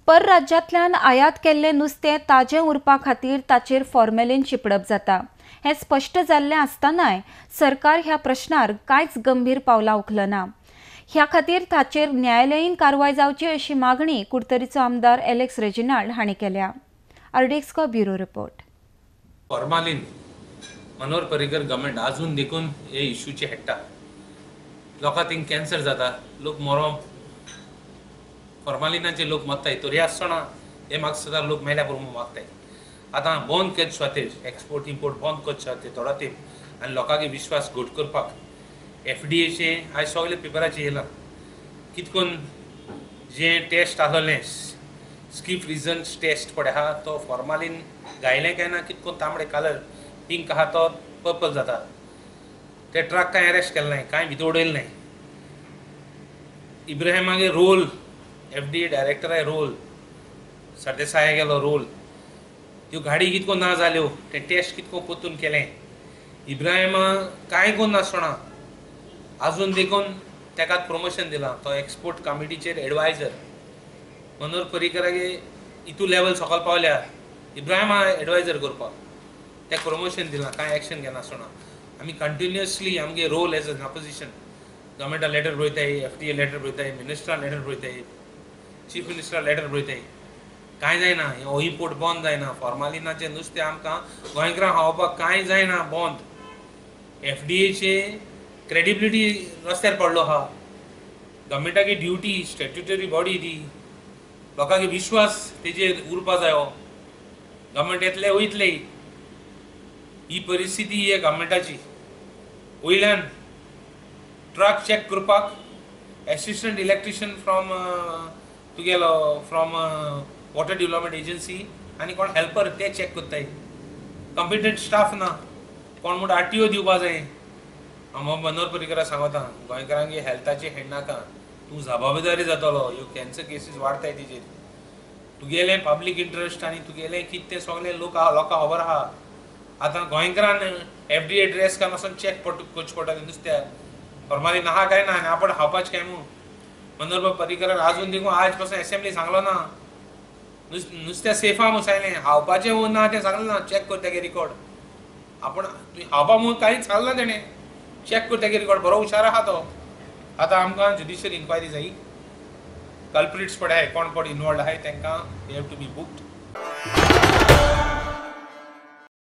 परराज्यांतल्यान आयात केल्लें नुस्तें ताजें उरपा खातीर ताचेर फॉर्मेलीन शिंपडप जाता हें स्पश्ट जाल्लें आसतनाय सरकार ह्या प्रश्नार कांयच गंभीर पावलां उखलना. ह्या खातीर ताचेर न्यायालयीन कारवाय जावची अशी मागणी कुडतरीचो आमदार एलेक्स रेजिनाल्ड हांणी केल्या. RDX bureau report. Formalin Manohar Parrikar government अजून देखून हे इश्यूचे हेडटा. लोकां थिंग कॅन्सर जाता, लोक मरो फॉर्मालिनाचे लोक मरताय, तरी आसतना हे म्हाका सदां लोक मेल्या बरोबर मागताय. आतां बंद करचे खातीर एक्सपोर्ट इम्पोर्ट बंद करचे खातीर थोडो तेंप आनी लोकांक विश्वास घट करपाक एफडीएचे आयज सगळे पेपराचेर येयलां कितें करून जें टेस्ट आसलें स्किप रिजन्स टेस्ट पळय आहा तो फॉर्मालीन घायलें काय ना कितें करून तांबडे कलर पिंक आहा तो पर्पल जाता. ते ट्रक कांय अरेस्ट केलें नाय, कांय भितर उडयलें नाय. इब्राहिमागे रोल एफडीए डायरेक्टराय रोल, सरदेसाय गेलो रोल, त्यो गाडी कितको ना जाल्यो, ते टेस्ट कितको परतून केलें. इब्राहिमा कांय करून नासतना आजून देखून ताका प्रमोशन दिलां, तो एक्सपोर्ट कमिटीचेर एडवायजर. मनोहर पर्रीकरागे इतू लेवल सकयल पावल्या इब्राहिमा एडवायजर करपाक ताका प्रमोशन दिलां, कांय एक्शन घेनासतना. आमी कंटिन्युअसली आमगे रोल एज एन ऑपोजिशन गव्हर्मेंटा लेटर बरयताय, एफडीए लेटर बरयताय, मिनिस्टरा लेटर बरयताय, चीफ मिनिस्टरा लेटर बरयताय, कांय जायना. हो इम्पोर्ट बंद जायना, फॉर्मालिनाचें नुस्तें आमकां गोंयकारांक खावपाक कांय जायना बंद. एफडीएचे क्रेडिबिलिटी रस्त्यार पडलो आहा. गव्हर्मेंटाची ड्युटी स्टॅट्युटरी बॉडी ती, लोकांक विश्वास तेजेर उरपा जायो. गव्हर्मेंट येतले वयतले, ही परिस्थिती ही गव्हर्मेंटाची. वयल्यान ट्रक चॅक करपाक एसिस्टंट इलेक्ट्रिशियन फ्रॉम तुगेलो फ्रॉम वॉटर डेव्हलपमेंट एजन्सी आनी कोण हेल्पर ते चॅक करताय. कॉम्पिटंट स्टाफ ना, कोण म्हणटा आरटीओ दिवपा जाय. हांव मनोहर पर्रीकराक सांगता गोंयकारांक हेल्थाचेर हेडनाका, तूं जबाबदारी जातलो, ह्यो कॅन्सर केसीस वाडताय तेजेर. तुगेलें पब्लीक इंट्रस्ट आनी तुगेलें कितें तें सगळें लोक लोकांक खबर आहा. आतां गोंयकारान एफडीए ड्रेस घालून वचून चॅक करचें पडटलें नुस्त्याक फॉर्मालीन आहा काय ना आनी आपण खावपाचें काय म्हूण. मनोहर पर्रीकरान आजून देखून आज पासून एसेंब्ली सांगलो ना, नुस्त्या सेफ आहा म्हूण सांगलें, खावपाचें ना तें सांगलें ना. चॅक कर तेगे रिकॉर्ड, आपूण तुवें खावपा म्हूण कांयच सांगलें ना तेणें, चॅक कर तेगे रिकॉर्ड, बरो हुशार आहा तो. आतां आमकां ज्युडिशियल इन्क्वायरी जाय, कल्प्रिट्स पळय आहाय कोण कोण इनवॉल्ड आहाय तांकां they have to be booked.